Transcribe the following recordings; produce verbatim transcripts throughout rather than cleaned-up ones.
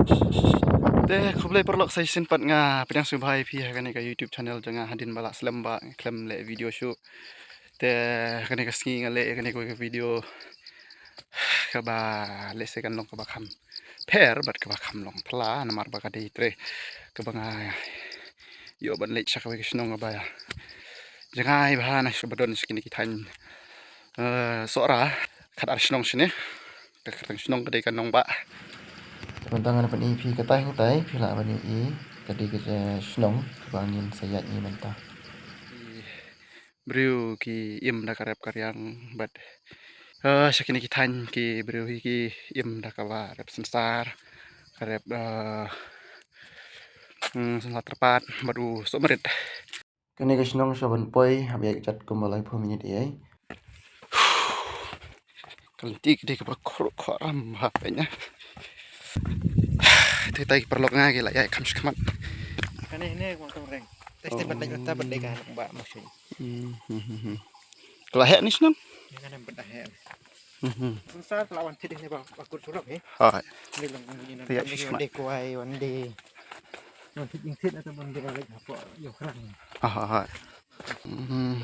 Te khublei paralok, sa shisien pat nga pdiang sngewbha ïa phi ha kane ka YouTube channel jong nga. Hadien ba la slem ba ngam leh video shuh, te kane ka sngi nga leh kane ka video kaba lehse kan long kaba kham pher bad kaba kham long phylla, namar ba ka dei trei kaba nga ïoh ban leit sha kawei ka shnong kaba jngai bha na sha ba don sha kine ki thaiñ, eh, Sohra, khatar shnong shane. Ka kyrteng shnong ka dei ka Nongbah. Te mynta ngan pyni ïa phi katai katai phi lah ban ïohi ka dei ka shnong kaba ngin sa ïaid ïa mynta. Ki briew ki im da ka rep ka riang bad, eh, sha kine ki thaiñ ki briew hi ki im da kaba rep synsar, ka rep, eh, mm, synsar tyrpad bad u sohmarit. Kane ka shnong sha ban poi hap ïaid jot kumba laiphew minit ïa. Ka lynti ka dei kaba khruh khram ha peit na. Te tai ki paralok nga ki la ïaid kham shi khmat. Kane ne ko tong reng. Te te ban dei ta ban dei ka ba mo shin. Hmm, hmm, hmm, hmm. Ka la heh ne shnong? Ïa kane ban da heh. Hmm, hmm. Synsar ka la wan thied ne ba ba kut surok he. Hai. Ni long ni na. Te ïa shi khmat. Wan dei kwai wan dei. Wan thied ïing thied na ta ban dei lek hapoh ïoh krang. Ah, hai, hai. Hmm.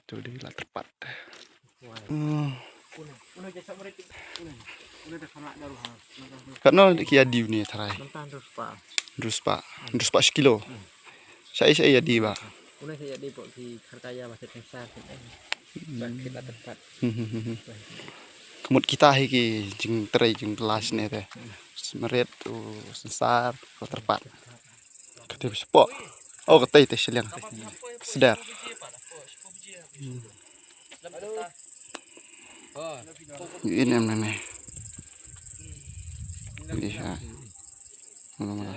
Tu dei la tyrpad. Hmm. Katno ki ïa dei une tharai? Hynriew spah. Hynriew spah shi kilo. Shaei shaei ïa dei ba? Hmm. Hmm, hmm, hmm, hmm. Ka mut kita hi ki jingtrei jingbylla shane te. Sohmarit, u synsar, u tyrpad. Kata ba shapoh. Oh, kata te shiliang. Sdar. Hmm. Ïa ine em ne. Ïa. Mula mula.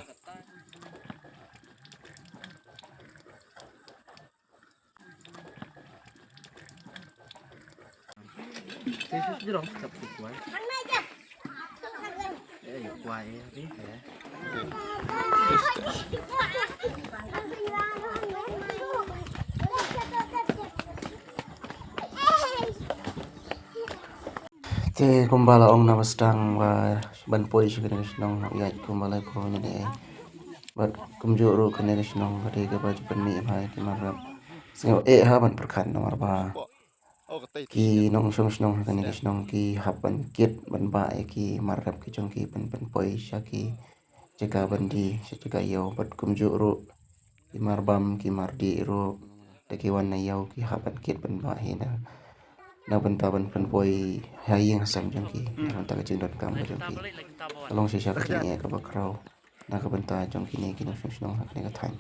Te kumba la ong na ba sdang ba ban poi sha kane ka shnong hap ïaid kumba laiphew minit ne. Bad kumjuh ruh kane ka shnong ka dei kaba ju pynmih bha ïa ki mar rep. Sngewbha eh ha ban pyrkhat namar ba ki nongshong shnong ha kane ka shnong ki hap ban kit ban bah ïa ki mar rep ki jong ki ban pynpoi sha ki jaka ban die sha jaka ïew bad kumjuh ruh ki mar bam ki mar dih ruh da ki wan na ïew ki hap ban kit ban bah hi na na bynta ban pynpoi ha ïing ha sem jong ki na bynta ka jingdonkam ka jong ki. Ka long shisha ka jingeh kaba khraw na ka bynta jong kine ki nongshong shnong ha kane ka thaiñ.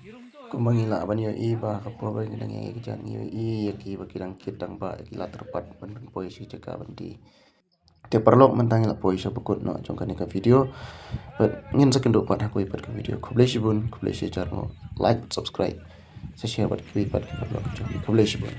Kumba ngi lah ban ïohi ba ka por ba ngi dang ïaid ka jaka ngi ïohi ïa ki ba ki dang kit dang bah ïa ki la tyrpad ban pynpoi sha jaka ban die. Te paralok mynta ngi la poi sha ba kut noh jong kane ka video. Bad ngin sa kynduh pat ha kawei pat ka video. Khublei shibun, khublei shihajar nguh. Like, subscribe, sa share bad kiwei pat ki paralok jong ngi. Khublei shibun.